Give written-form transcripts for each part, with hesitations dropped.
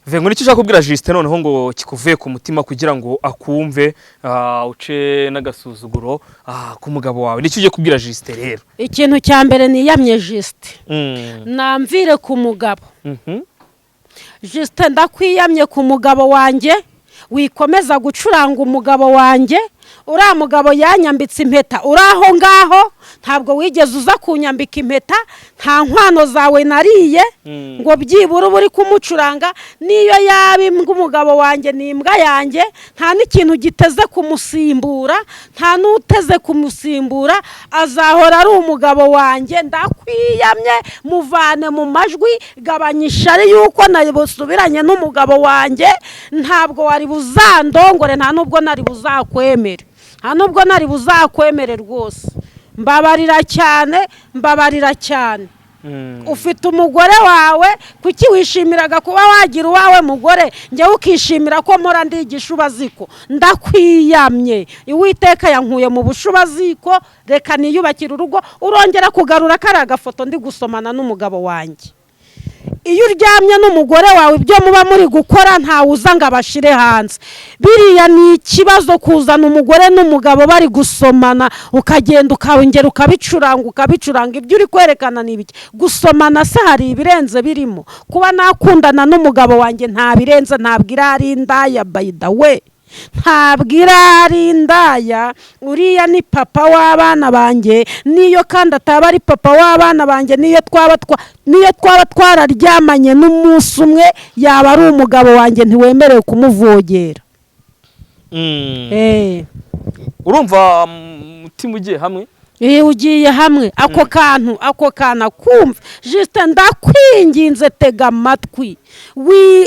Vengo, nicyo ushaka kubwira Justin noneho ngo kikuvuye ku mutima kugira ngo akumve, uce n'agasuzuguro k'umugabo wawe? Nicyo ugiye kubwira Justin rero? Ikintu cya mbere, niyamye Justin, namvire ku mugabo. Justin, ndakwiyamye ku mugabo wanjye, wikomeza gucuranga umugabo wanjye. Uriya mugabo yanyambitse impeta, uri aho ngaho ntabwo wigeze uza kunyambika impeta, nta nkwano zawe nariye ngo byibura uba uri kumucuranga. Niyo yaba imbwa, umugabo wanjye ni imbwa yanjye. Nta n'ikintu giteze kumusimbura, nta n'uteze kumusimbura, azahora ari umugabo wanjye. Ndakwiyamye, muvane mu majwi, gabanya ishari yuko nabusubiranye n'umugabo wanjye. Ntabwo wari buzandongore, nta nubwo nari buzakwemere, nta nubwo nari buzakwemere rwose. Mbabarira cyane, mbabarira cyane. Ufite umugore wawe, kuki wishimiraga kuba wagira uwawe mugore, njyewe ukishimira ko mpora ndigisha ubaziko? Ndakwiyamye, Uwiteka yankuye mu bushubaziko, reka niyubakire urugo. Urongera kugarura kariya gafoto ndi gusomana n'umugabo wanjye. Iyo uryamye n'umugore wawe, ibyo muba muri gukora ntawe uza ngo abashyire hanze. Biriya ni ikibazo, kuzana umugore n'umugabo bari gusomana, ukagenda ukongera ukabicuranga, ukabicuranga. Ibyo uri kwerekana ni ibiki? Gusomana se hari ibirenze birimo? Kuba nakundana n'umugabo wanjye nta birenze, ntabwo irari indaya. By the way, ntabwo irari indaya. Uriya ni papa w'abana banjye. Niyo kandi ataba ari papa w'abana banjye, niyo twaba twararyamanye n'umunsi umwe, yaba ari umugabo wanjye, ntiwemerewe kumuvogera. Urumva umutima ugiye hamwe? Iyo ugiye hamwe, ako kantu, ako kantu akumva. Justin, ndakwinginze, tega amatwi.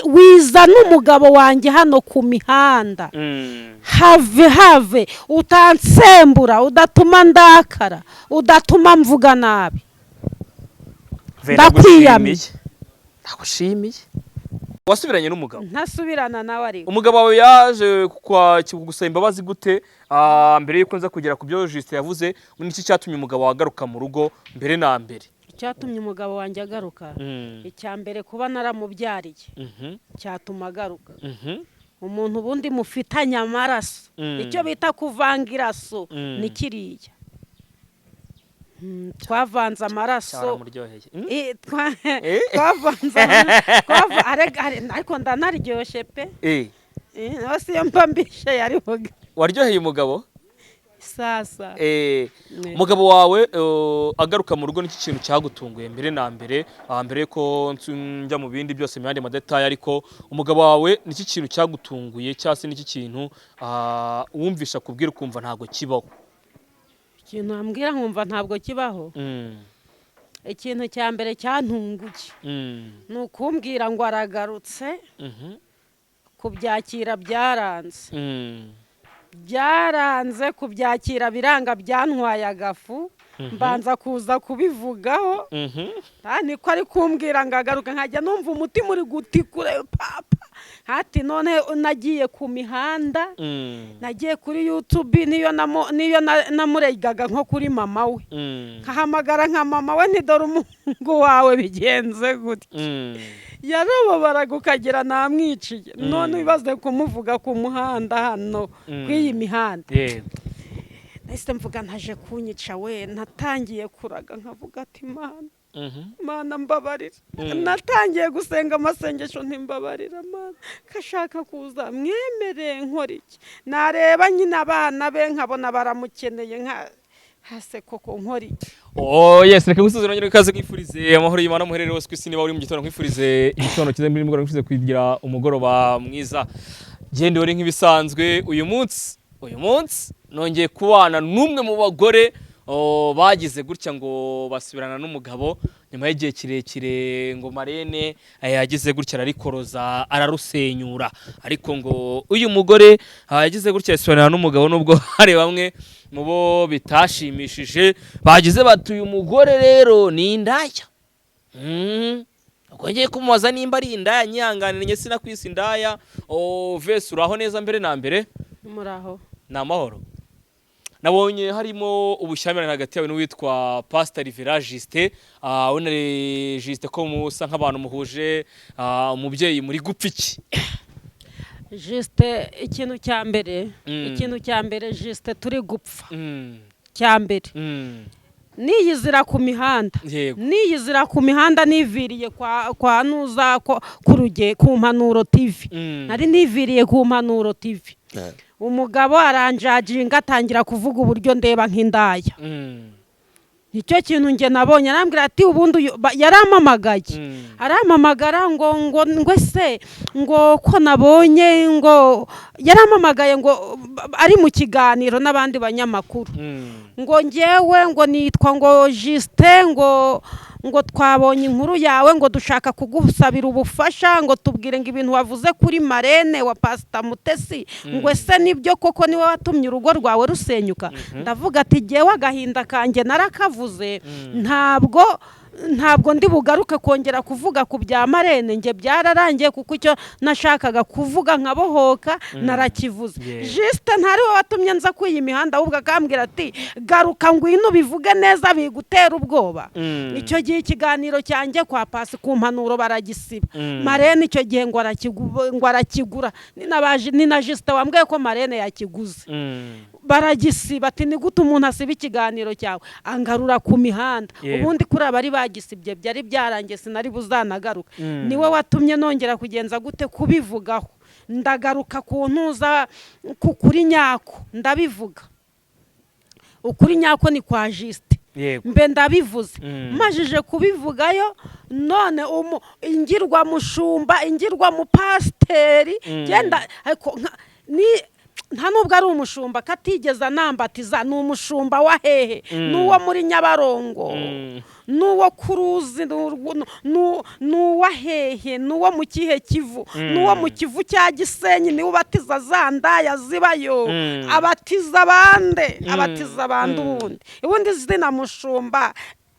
Wizana umugabo wanjye hano ku mihanda. Have, have, utansembura, udatuma ndakara, udatuma mvuga nabi. Ve, Ndakwiyamye. ndagushimiye, ndagushimiye. Wasubiranye n'umugabo? Ntasubirana nawe ariko. Umugabo wawe yaje kugusaba imbabazi gute? Mbere yuko nza kugera ku byo Justin yavuze, niki cyatumye umugabo wawe agaruka mu rugo mbere na mbere? Icyatumye umugabo wanjye agaruka, icya mbere, kuba naramubyariye cyatuma agaruka. Umuntu ubundi mufitanye amaraso, icyo bita kuvanga iraso, ni kiriya. Twavanze amaraso. Cyaramuryoheye. Twavanze ariko ndanaryoshye pe. Nawe si yo mba mbishe yari buga. Waryoheye umugabo? Sasa. Umugabo wawe agaruka mu rugo, niki kintu cyagutunguye mbere na mbere? Mbere yuko njya mu bindi byose, mu yandi madetails, ariko umugabo wawe, niki kintu cyagutunguye, cyangwa se niki kintu wumvisha kubwira ukumva ntabwo kibaho? Ikintu wambwira nkumva ntabwo kibaho? Ikintu cya mbere cyantunguye ni ukumbwira ngo aragarutse. Kubyakira byaranze. Byaranze kubyakira, biranga, byantwaye agafu, mbanza kuza kubivugaho. Niko ari kumbwira ngo agaruke, nkajya numva umutima uri gutikure papa. Hati none nagiye ku mihanda, nagiye kuri YouTube, niyo namuregaga nko kuri mama we, nkahamagara nka mama we, ntidore umuhungu wawe bigenze gutya. Yarababaraga ukagira namwiciye. None wibaze kumuvuga ku muhanda hano, kw'iyi mihanda. Nahise mvuga ntaje kunyica we. Natangiye kuraga, nkavuga ati: "Mana, Mana, mbabarira." Natangiye gusenga amasengesho, ntimbabarira Mana, kashaka kuza mwemere nkora iki? Nareba nyine abana be nkabona baramukeneye, nka hase koko nkora iki? Oh yes, reka gusoza nongere ikaze, nkwifurize amahoro y'Imana muherere hose ku isi. Niba uri mu gitondo, nkwifurize igitondo cyiza, muri mugoroba nkwifurize kugira umugoroba mwiza. Genda uri nk'ibisanzwe. Uyu munsi nongeye kubana n'umwe mu bagore, oh, bagize gutya ngo basubirana n'umugabo nyuma y'igihe kirekire, ngo marene yagize gutya ararikoroza ararusenyura, ariko ngo uyu mugore yagize gutya yasubirana n'umugabo, nubwo hari bamwe mu bo bitashimishije, bagize bati: "Uyu mugore rero ni indaya." Ubwo ngiye kumubaza nimba ari indaya, nyihanganire njye sinakwisa indaya. Oh, vese, uraho neza mbere na mbere? Muraho. Ni amahoro. Nabonye harimo ubushyamirane hagati yawe n'uwitwa Pastor Rivera Justin. We na Justin ko musa nk'abantu muhuje umubyeyi, muri gupfa iki? Justin, ikintu cya mbere, ikintu cya mbere Justin turi gupfa, cya mbere, niyizira ku mihanda, niyizira ku mihanda, niviriye kwa nuza ku ruge ku Mpanuro TV. Nari niviriye ku Mpanuro TV, umugabo aranjajinga, atangira kuvuga uburyo ndeba nk'indaya. Nicyo kintu njye nabonye. Arambwira ati ubundi yarampamagaye, arampamagara ngo ese ngo ko nabonye, ngo yarampamagaye ngo ari mu kiganiro n'abandi banyamakuru, ngo ngewe ngo nitwa ngo Justin, ngo twabonye inkuru yawe, ngo dushaka kugusabira ubufasha, ngo tubwire ngo ibintu wavuze kuri marene wa Pasita Mutesi, ngo ese nibyo koko niwe watumye urugo rwawe rusenyuka? Ndavuga ati jyewe agahinda kanjye narakavuze, ntabwo ndi bugaruke kongera kuvuga ku bya marene. Njye byararangiye, kuko icyo nashakaga kuvuga nkabohoka narakivuze. Justin ntari we watumye nza kwiyi imihanda, ahubwo akambwira ati garuka ngwino ubivuge neza, bigutera ubwoba. Icyo gihe ikiganiro cyanjye kwa Pasi ku Mpanuro baragisiba. Marene icyo gihe ngo arakigura, ni na Justin wambwiye ko marene yakiguze. Baragisiba, ati ni gute umuntu asiba ikiganiro cyawe? Angarura ku mihanda. Ubundi kuri abari bagisibye byari byarangiye, sinari buzanagaruka. Niwe watumye nongera kugenza gute kubivugaho, ndagaruka ku ntuza kuri nyako ndabivuga. Ukuri nyako ni kwa Justin. Mbe ndabivuze. Majije kubivugayo, none ingirwa mushumba, ingirwa mupasiteri, genda ariko ni nta nubwo ari umushumba katigeze anambatiza. Ni umushumba wa hehe? N'uwo muri Nyabarongo, n'uwo ku ruzi, n'uwa hehe? N'uwo mu kihe Kivu? N'uwo mu Kivu cya Gisenyi, niwe ubatiza za ndaya zibayo. Abatiza bande? Abatiza bande? Ubundi izina mushumba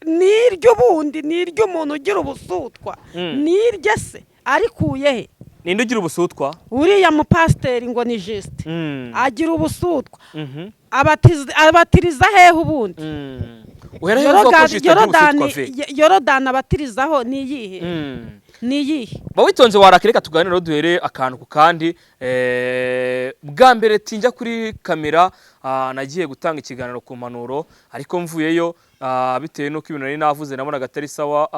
ni iry'ubundi, ni iry'umuntu ugira ubusutwa. Ni irye se arikuye he? Ninde ugira ubusutwa? Uriya mupasiteri ngo ni Justin, agira ubusutwa. Abatiriza hehe ubundi? Uhera he uvuga ko Justin agira ubusutwa ve? Yorodani abatirizaho ni iyihe? Ni iyihe? Ba witonze warakireka, tuganire rero, duhere akantu ku kandi. Bwa mbere tinjya kuri kamera, nagiye gutanga ikiganiro ku Mpanuro, ariko mvuyeyo, bitewe n'uko ibintu nari navuze nabonaga atari sawa,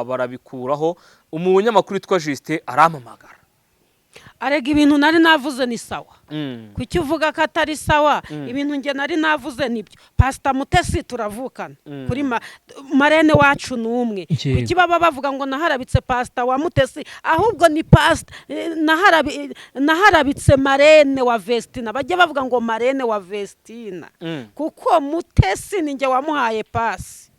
barabikuraho. Umunyamakuru witwa Justin arampamagara. Arega ibintu nari navuze ni sawa. Kuki uvuga ko atari sawa? Ibintu njye nari navuze nibyo. Pasita Mutesi turavukana, kuri marene wacu ni umwe. Kuki baba bavuga ngo naharabitse pasita wa Mutesi? Ahubwo ni pasita naharabitse marene wa Vestina. Bajya bavuga ngo marene wa Vestina, kuko Mutesi ni njye wamuhaye pasi.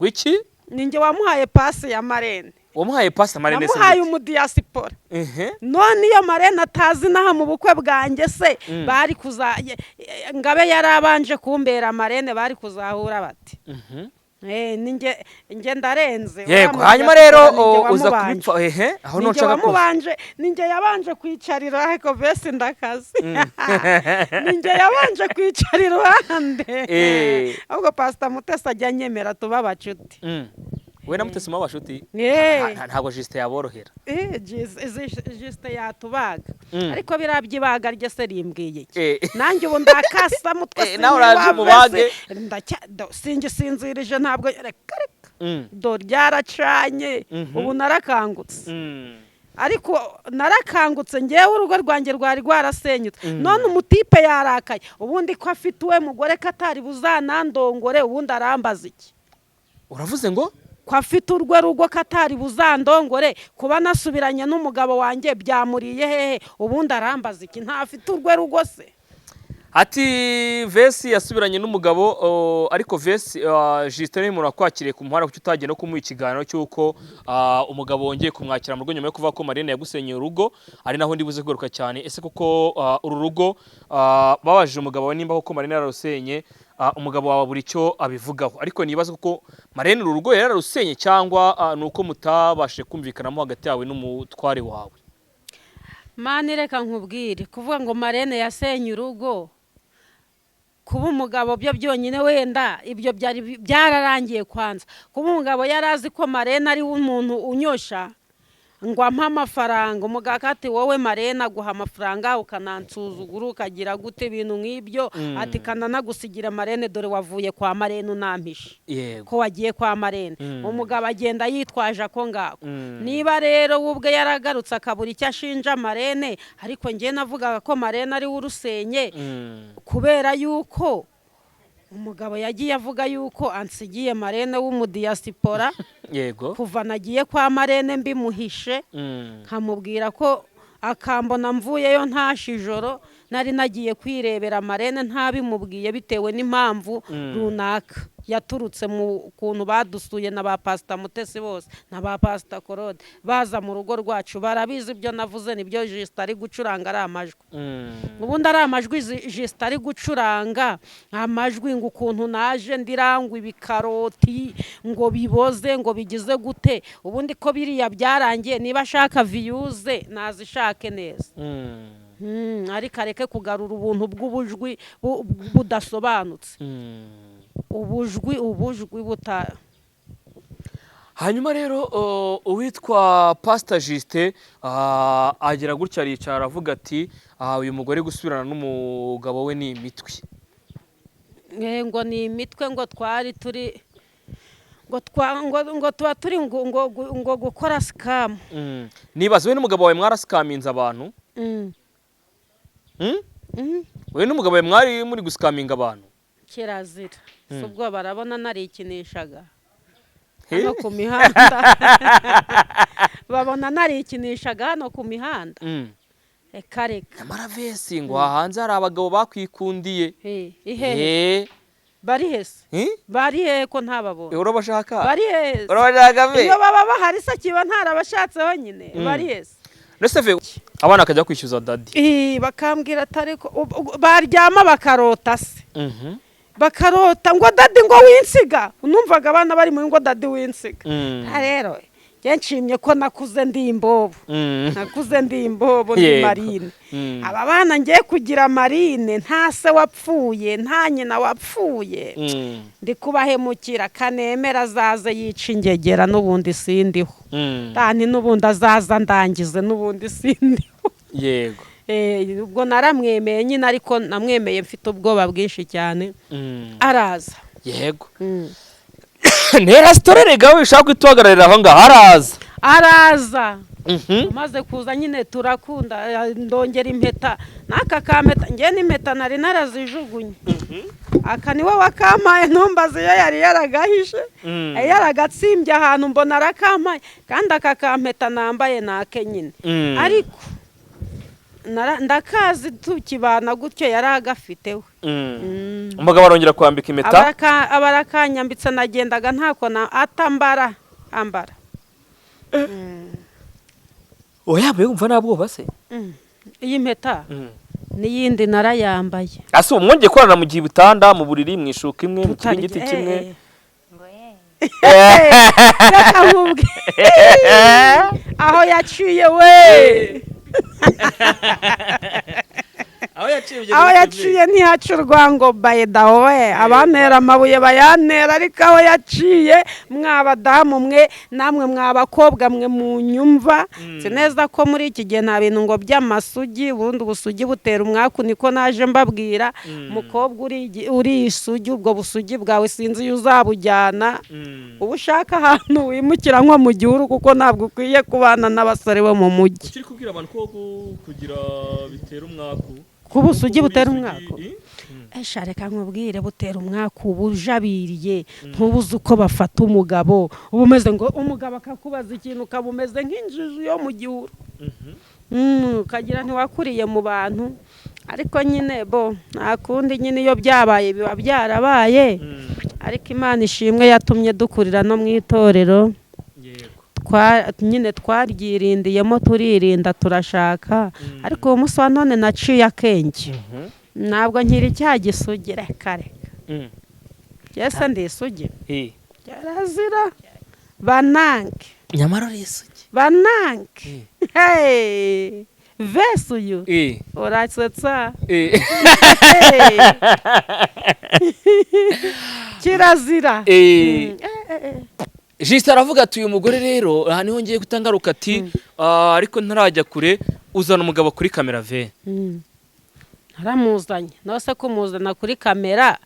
Wiki? Ni njye wamuhaye pasi ya marene. Wamuhaye pasi marene se? Namuhaye Gute? Umudiyasipora. None iyo marene atazi n'aha mu bukwe bwanjye se, bari kuza ngabe yarabanje kumbera marene, bari kuzahura bati ninjye, njye ndarenze. Uriya Hanyuma rero mudiyasipora ninjye uza wamubanje. kubipfa ehe aho Ninjye ntushaka ko wamubanje, ninjye yabanje kwicarira, ariko besi ndakazi, ninjye yabanje kwicara iruhande. Ahubwo Pasita Mutesi ajya anyemera tuba abacuti. We na Mutesi muba abashuti? Ntabwo Justin yaborohera. Justin yatubaga. Ariko biriya by'ibaga rye se rimbwiye iki? Nanjye ubu ndakasa mutwe. Nawe uraje umubage. Singisinzirije ntabwo, reka reka. Do ryaracanye. Ubu narakangutse. Ariko narakangutse ngewe, urugo rwanjye rwari rwarasenyutse. None umutipe yarakaye. Ubundi ko afite uwe mugore, ko atari buzanandongore, ubundi arambaza iki? Uravuze ngo? Ko afite urwe rugo, ko atari buzandongore, kuba nasubiranye n'umugabo wanjye byamuriye hehe? Ubundi arambaza iki? Ntafite urwe rugo se? Ati Vesi yasubiranye n'umugabo ariko Vesi, Justin ni umuntu wakwakiriye ku muhanda, kuki utagiye no kumuha ikiganiro cy'uko umugabo wongeye kumwakira mu rugo nyuma yo kuvuga ko Marine yagusenyeye urugo, ari naho ndi buze kugaruka cyane. Ese koko uru rugo, babajije umugabo wawe nimba koko Marine yararusenye, umugabo wawe buri icyo abivugaho, ariko nibaza koko Marine uru rugo yararusenye cyangwa ni uko mutabashije kumvikanamo hagati yawe n'umutware wawe? Mani, reka nkubwire, kuvuga ngo marene yasenye urugo. Kuba umugabo byo byonyine, wenda ibyo byari byararangiye. Kwanza kuba umugabo yari azi ko marraine ari we umuntu unyosha ngo ampe amafaranga, umugabo ati: "Wowe marraine aguha amafaranga ukanansuzugura, ukagira gute?" Ibintu nk'ibyo. Ati: "Kananagusigira marraine, dore wavuye kwa marraine unampishe ko wagiye kwa marraine." Umugabo agenda yitwaje ako ngako. Niba rero we ubwe yaragarutse akabura icyo ashinja marraine, ariko njye navugaga ko marraine ari we urusenye, kubera yuko umugabo yagiye avuga yuko ansigiye marraine w'umudiyasipora. Kuva nagiye kwa marraine mbimuhishe, nkamubwira ko akambona mvuyeyo ntashe ijoro, nari nagiye kwirebera marraine ntabimubwiye bitewe n'impamvu runaka yaturutse mu kuntu badusuye na ba Pasita Mutesi bose na ba Pasita Korode baza mu rugo rwacu. Barabizi ibyo navuze, nibyo Jisita ari gucuranga ari amajwi. Ubundi ari amajwi Jisita ari gucuranga amajwi ngo ukuntu naje ndirangwa ibikaroti ngo biboze ngo bigize gute. Ubundi ko biriya byarangiye, niba ashaka views nazishake neza. Ariko areke kugarura ubuntu bw'ubujwi budasobanutse. Ubujwi, ubujwi buta Hanyuma rero uwitwa Pasita Jisite agira gutya aricara aravuga ati: "Uyu mugore gusubirana n'umugabo we ni imitwe." Ngo ni imitwe, ngo twari turi ngo twa ngo tuba turi ngo gukora scam. Nibaza, wowe n'umugabo wawe mwarasikaminze abantu? Mm? Mm. Wowe n'umugabo wawe mwari muri gusikaminga abantu? Kirazira. Si ubwo barabona narikinishaga He? hano ku mihanda? Babona narikinishaga hano ku mihanda? Reka reka. Nyamara vesi ngo aha hanze hari abagabo bakwikundiye. Ihehe? Bari hese? Eh? Bari hehe ko ntababona? Urabashaka? Bari hese? Urabashaka ve? Iyo baba bahari se kiba ntarabashatseho nyine? Bari hese? Nese ve, abana akajya kwishyuza daddy? Bakambwira ati ariko baryama bakarota se, bakarota ngo daddy ngo winsiga. Numvaga abana bari muri ngo daddy winsiga. Ah, rero njye nshimye ko nakuze ndi imbobo. Nakuze ndi imbobo, ndi marine. Aba bana ngiye kugira marine, nta se wapfuye, nta nyina wapfuye. Ndi kubahemukira. Kanemera azaze yica ingegera, n'ubundi sindiho. Tani n'ubundi azaza ndangize, n'ubundi sindiho. Ubwo naramwemeye nyine, ariko namwemeye mfite ubwoba bwinshi cyane. Araza. Yego. Ntera story rega, wishaka kwituhagararira aho ngaho, araza. Araza. Umaze kuza nyine turakunda, ndongera impeta n'aka kampeta. Njye n'impeta nari narazijugunye. Aka niwe wakampaye, ntumbaze iyo yari yaragahishe. Yari yaragatsimbye ahantu, mbona arakampaye. Kandi aka kampeta nambaye ni ake nyine. Ariko ndakazi tukibana gutyo yari agafite we. Umugabo arongera kwambika impeta. Aba arakanyambitse, nagendaga ntako na atambara ambara. Oya, wumva nta bwoba se? Iyi mpeta n'iyindi narayambaye. Ase ubu mwongeye korana mu gihe ibitanda, mu buriri, mu ishuka imwe, mu kiringiti kimwe? Ngo ye. Reka nkubwire aho yaciye we. Aho yaciye. Aho yaciye ntihaca urwango. By the way, abantera amabuye bayantera, ariko aho yaciye, mwabadamu mwe namwe mwabakobwa mwe mu nyumva, nzi neza ko muri iki gihe nta bintu ngo by'amasugi. Ubundi ubusugi butera umwaku, niko naje mbabwira. Mukobwa uri isugi, ubwo busugi bwawe sinzi iyo uzabujyana. Uba ushaka ahantu wimukira nko mu gihuru, kuko ntabwo ukwiye kubana n'abasore bo mu mujyi. Ukiri kubwira abantu ko kugira bitera umwaku? Kuba usugi butera umwaku? Esha, reka nkubwire, butera umwaku. Uba ujabiriye, ntubuze uko bafata umugabo. Uba umeze ngo umugabo akakubaza ikintu ukaba umeze nk'injiji yo mu gihuru. Ukagira ntiwakuriye mu bantu. Ariko nyine bo nta kundi nyine, iyo byabaye biba byarabaye. Ariko Imana ishimwe yatumye dukurira no mu itorero. Nyine twaryirindiyemo, turirinda, turashaka. Ariko uwo munsi wa none naciye akenge, ntabwo nkiri cya gisugi. Reka reka. Yese ndi isugi? Kirazira, banange. Nyamara uri isugi. Banange. Hey, vese uyu urasetsa. Hey. Kirazira. Jisita aravuga ati: "Uyu mugore rero aha niho ngiye gutangaruka." Ati: "Ah, ariko ntarajya kure, uzana umugabo kuri kamera ve." Aramuzanye nose kumuzana kuri kamera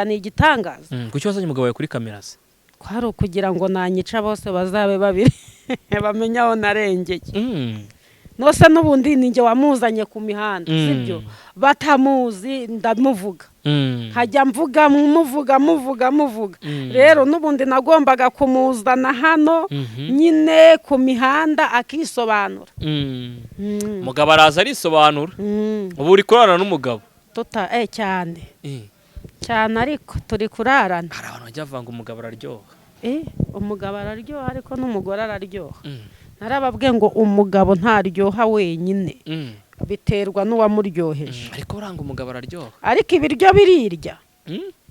ni igitangaza. Kuki wazanye umugabo wawe kuri kamera se? Kwari ukugira ngo nanyica bose bazabe babiri bamenye aho narengeye. Nose n'ubundi ni njye wamuzanye ku mihanda, sibyo? Batamuzi ndamuvuga, nkajya mvuga muvuga muvuga muvuga. Rero n'ubundi nagombaga kumuzana hano nyine ku mihanda akisobanura. Umugabo araza arisobanura. Ubu uri kurarana n'umugabo? Tuta cyane cyane, ariko turi kurarana. Hari abantu bajya bavuga ngo umugabo araryoha. Umugabo araryoha, ariko n'umugore araryoha. Narababwiye ngo umugabo ntaryoha wenyine, biterwa n'uwamuryoheje. Ariko uranga umugabo araryoha. Ariko ibiryo birirya.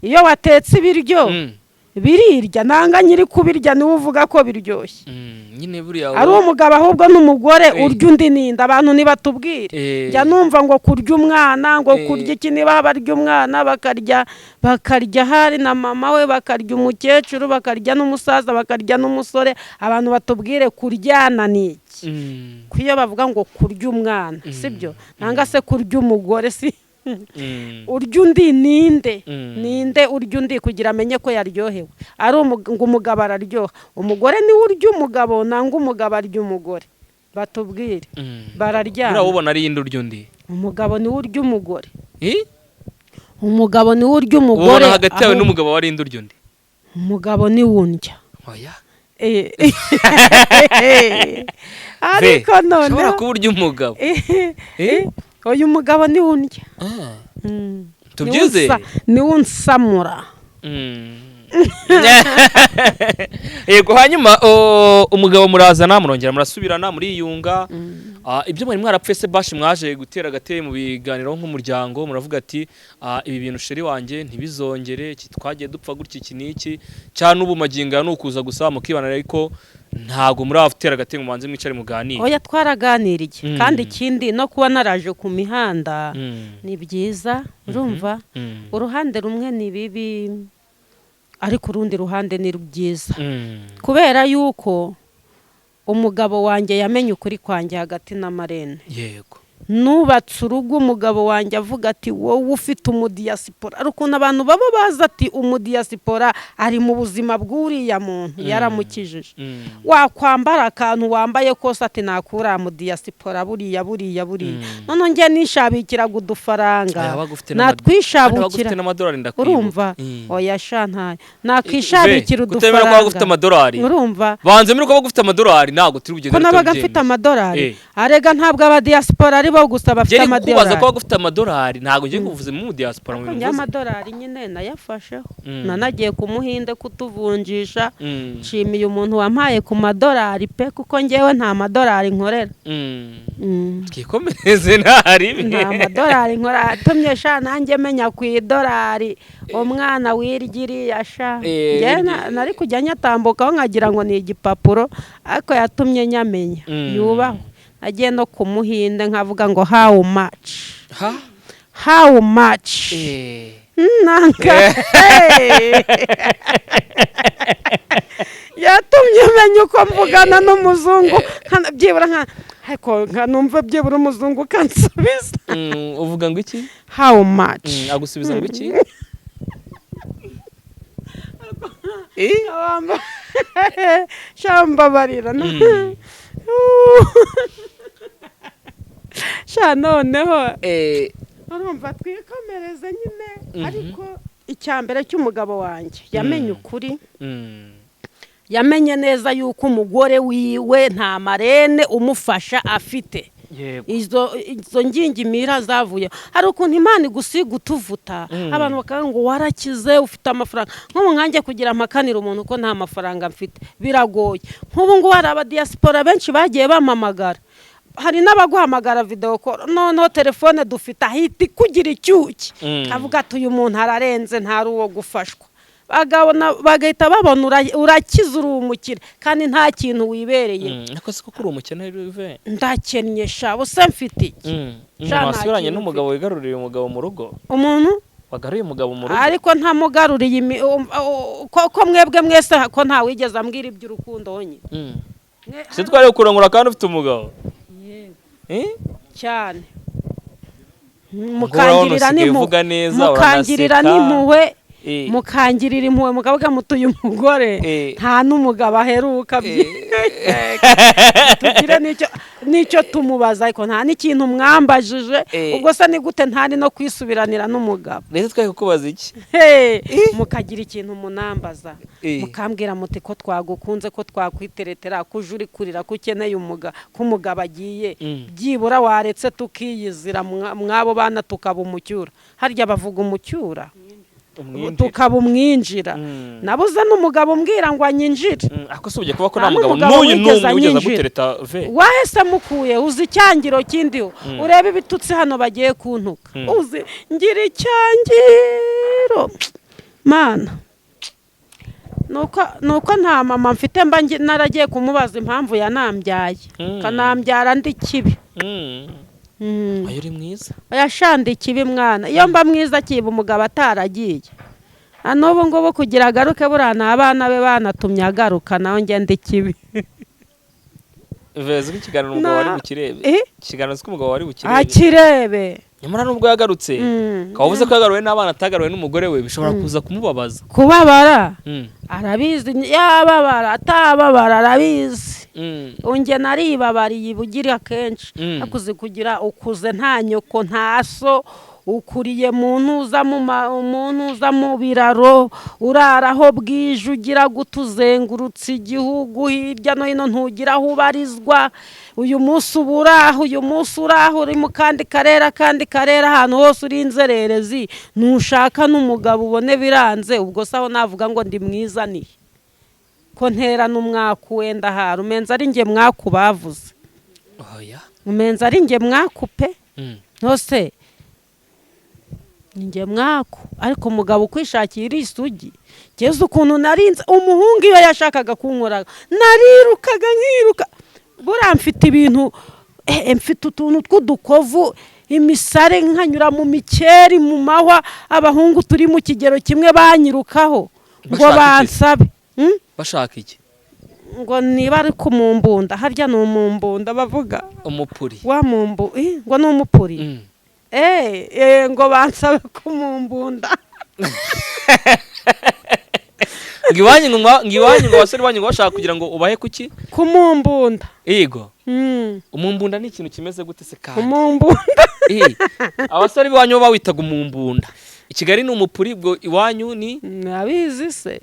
Iyo watetse ibiryo birirya, nanga nyiri kubirya niwe uvuga ko biryoshye. Nyine buriya Ari umugabo ahubwo n'umugore, urya undi ninda? Abantu ntibatubwire. Njya numva ngo kurya umwana, ngo kurya iki, niba barya umwana bakarya hari na mama we, bakarya umukecuru, bakarya n'umusaza, bakarya n'umusore. Abantu batubwire, kuryana ni iki? Ko iyo bavuga ngo kurya umwana, sibyo? Nanga se kurya umugore, si urya undi ninde? Ninde urya undi kugira amenye ko yaryohewe? Ari ngo umugabo araryoha, umugore niwe urya umugabo, nanga umugabo arya umugore? Batubwire. Bararyana. Buriya ubona ari iyindi urya undi? Umugabo niwe urya umugore. Eh? Umugabo niwe urya umugore. Ubona hagati yawe Ahubwo n'umugabo wari indi urya undi? Umugabo niwe undya. Oya. Ariko Ve, ushobora noneho kuba urya umugabo. Eh, uyu mugabo niwe undya. Tubyizere. Niwe unsamura. Yego, hanyuma umugabo murazana, murongera murasubirana, muriyunga. Ibyo mwari mwarapfuye se bashi mwaje gutera agatebe mu biganiro nk'umuryango, muravuga ati: "Ah, ibi bintu chéri wanjye ntibizongere, iki twagiye dupfa gutya, iki n'iki cyane." Ubu magingo aya ni ukuza gusa mukibana, ariko ntabwo muratera agatebe ngo mubanze mwicare muganire? Oya, twaraganiriye. Kandi ikindi, no kuba naraje ku mihanda ni byiza, urumva? Uruhande rumwe ni bibi, ariko urundi ruhande ni byiza, kubera yuko umugabo wanjye yamenye ukuri kwanjye hagati na marene. Nubatse urugo, umugabo wanjye avuga ati: "Wowe ufite umudiyasipora." Ari ukuntu abantu baba bazi ati umudiyasipora ari mu buzima bw'uriya muntu, yaramukijije. Wakwambara akantu wambaye kose, ati nakuriya mudiyasipora buriya buriya buriya. Noneho njye nishabikiraga udufaranga, Aya, wabaga ufite wabaga natwishabukira. ufite n'amadolari, ndakwibuka. Urumva? Oya sha, ntayo nakishabikira Ve, kutemera ko waba ufite udufaranga. amadolari. Urumva? Banze muri ko waba ufite amadolari, ntabwo turi bugende Ko nabaga tutabyemeza. mfite amadolari? Arega ntabwo abadiyasipora ari bo gusa bafite Njye ndi kukubaza amadolari. ko waba ufite amadolari, ntabwo ngiye kuvuza mu diaspora mu bintu Njye mvuze. amadolari nyine nayafasheho. Nanagiye ku Muhinde kutuvunjisha. Nshimiye umuntu wampaye ku madolari pe, kuko ngewe nta madolari nkorera. Twikomereze ntaribi. Nta madolari nkora, atumye sha nanjye menya ku idolari umwana wirya iriya sha. Njyewe nari kujya nyatambukaho nkagira ngo ni igipapuro, ariko yatumye nyamenya. Yubahwe. Nagiye no ku Muhinde nkavuga ngo: "How much?" Ha? "How much?" Nanga. Hey! Yatumye menya uko mvugana n'umuzungu, byibura nka ariko nka numva byibura umuzungu kansubiza. Uvuga ngo iki? "How much?" Agusubiza ngo iki? Sha mbabarira. Sha noneho urumva twikomereze nyine. Ariko icya mbere cy'umugabo wanjye yamenye ukuri. Yamenye neza yuko umugore wiwe nta marene umufasha afite. Izo ngingimira zavuye. Hari ukuntu Imana igusiga utuvuta, abantu bakavuga ngo warakize, ufite amafaranga. Nk'ubu nkanjye kugira mpakanire umuntu ko nta mafaranga mfite biragoye. Nk'ubu ngubu hari abadiyasipora benshi bagiye bampamagara, hari n'abaguhamagara video call. Noneho telefone dufite ahita ikugira icyuki, avuga ati uyu muntu ararenze, ntari uwo gufashwa. Bagabona bagahita babona urakize, uri umukire, kandi nta kintu wibereye. Ariko siko kuri umukene bive? Ndakennye sha, ubuse mfite iki? Sha, Umuntu nta wasubiranye kintu n'umugabo wigaruriye umugabo mu rugo. Umuntu Wagaruye umugabo mu rugo. Ariko ntamugaruriye ko mwebwe mwese ko ntawigeze ambwira iby'urukundo wonyine. Si twari kurongora kandi ufite umugabo? Eh? Cyane. Ngo urabona Mukangirira usigaye n'impuhwe, uvuga neza, mukangirira uranaseka. n'impuhwe, mukangirira impuhwe, mukavuga muti uyu mugore nta n'umugabo aheruka, tugire n'icyo tumubaza, ariko nta n'ikintu mwambajije. Ubwo se ni gute ntari no kwisubiranira n'umugabo? Ndetse twari kukubaza iki? Hey, mukagira ikintu munambaza, mukambwira muti ko twagukunze, ko twakwiteretera, ko uje uri kurira, ko ukeneye ko umugabo agiye, byibura waretse tukiyizira mw'abo bana, tukaba umucyura. Harya bavuga umucyura? Umwinjira. Tukaba umwinjira. Nabuze n'umugabo umbwira ngo anyinjire. Ako si ugiye kuba ko Nta nta mugabo n'umugabo n'uyu wigeze n'umwe wigeze anyinjira. agutereta ve? Wahese mukuye uzi icyangiro kindiho, urebe ibitutsi hano bagiye kuntuka. Uzi ngira icyangiro, mana, nuko nta mama mfite, mba naragiye kumubaza impamvu yanambyaye, kanambyara ndi kibi. Ayo, uri mwiza. Yashanda ikibi mwana, iyo mba mwiza kiba umugabo ataragiye. Na n'ubu ngubu kugira agaruke, buriya ni abana be banatumye agaruka, nawe ngenda ikibi. Vezi ko ikiganiro umugabo wari bukirebe? Eh? Ikiganiro ko umugabo wari bukirebe? Akirebe. Nyamara nubwo yagarutse, ukaba uvuze ko yagaruwe n'abana, atagaruwe n'umugore we, bishobora kuza kumubabaza. Kubabara arabizi, yababara atababara arabizi. Unge naribabariye bugira kenshi. Akuze kugira ukuze nta nyoko nta so, ukuriye mu ntuza mu ntuza mu biraro, urara aho bwije, ugira guta, uzengurutse igihugu hirya no hino, ntugira aho ubarizwa. Uyu munsi uba uraho, uyu munsi uraho uri mu kandi karere, akandi karere, ahantu hose uri inzererezi, ntushaka n'umugabo ubone biranze. Ubwo se aho navuga ngo ndi mwiza ni ko ntera n'umwaku? Wenda hari umenza ari njye mwaku bavuze. Oya. Umenza ari njye mwaku pe. Ntose ni njye mwaku, ariko umugabo ukwishakiye iri isugi keza ukuntu narinze umuhungu, iyo yashakaga kunkora narirukaga nkiruka. Buriya mfite ibintu, mfite utuntu tw'udukovu, imisare, nkanyura mu mikeri, mu mahwa, abahungu turi mu kigero kimwe banyirukaho ngo Bashaka iki? bansabe. Bashaka iki? Ngo niba ari ku mumbunda, harya ni umumbunda bavuga? Umupuri. Wa mumbu, ngo ni umupuri. Ngo bansabe kumumbunda. Ngo iwanyu ngo abasore banyu ngo bashaka kugira ngo ubahe kuki? Kumumbunda. Yego. Umumbunda ni ikintu kimeze gute se kandi? Umumbunda. Abasore b'iwanyu bo bawitaga umumbunda. I Kigali ni umupuri, ubwo iwanyu ni? Nabizi se.